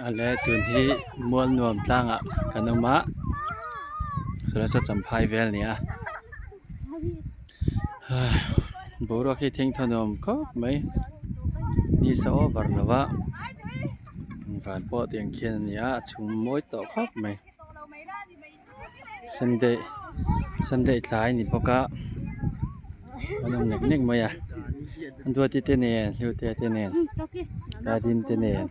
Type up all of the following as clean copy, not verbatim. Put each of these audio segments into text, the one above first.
Ale tun hi mual nuam tlangah kan awm a saw champhai vel a ni a boruak hi thing thawnawm khawp mai ni sa over lo va van pawh tiang khian a ni a a chhum mawi tawh khawp mai sunday sunday tlai a ni bawk a an awm nek nek mai a duati te nen hlute te nen radin te nen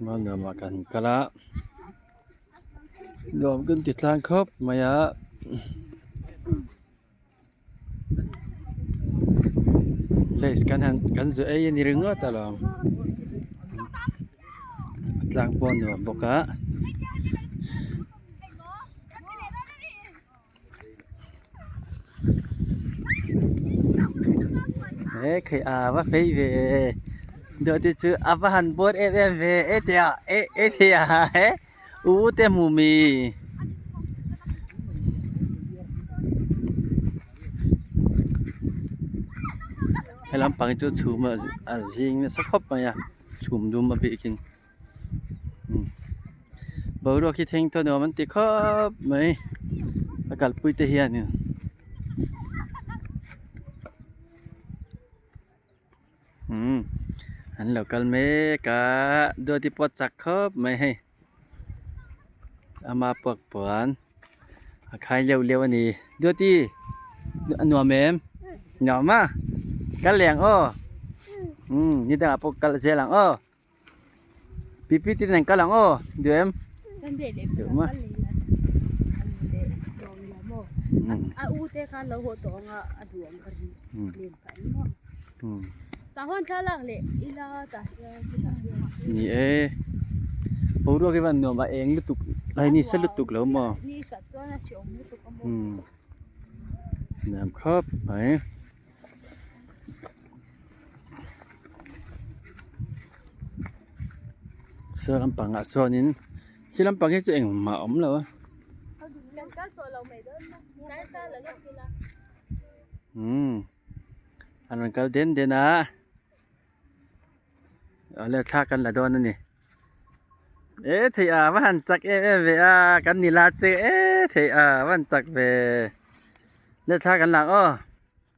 mual nuam ah kan kal a nuam kan ti tlang khawp mai a. Lays kan han kan zu ei a ni ringawt alawm a tlang pawh a nuam bawk a. He khai a va phei ve dawh te chu a va han bawr em em ve e tia e e tia he. U te hmu mi. He lampang hi chu chhum a zing nasa khawp mai a chhum dum a bikin boruak hi theng tawh nuam an ti khawp mai a kalpui te hianin. Umm an lo kal mek a duati pawh a chak khawp mai hei ama puak puan a khai leuh leuh a ni duati a nuam em nuam a kal leh ang aw umm ni dangah pawh kal zel ang aw pipi te nen kal ang aw duh em duh maw ni e boruak hi van nuam a eng lutuk a ni sa lutuk lo maw nuam khawp mai. Saw lampangah sawnin khi lampang hi chu engmah a awm lo a. Umm an rawn kal den den a awle thla kan la dawn a ni e thei a va han chak em em ve a kan ni la te e thei a va han chak ve le thla kan la ang aw.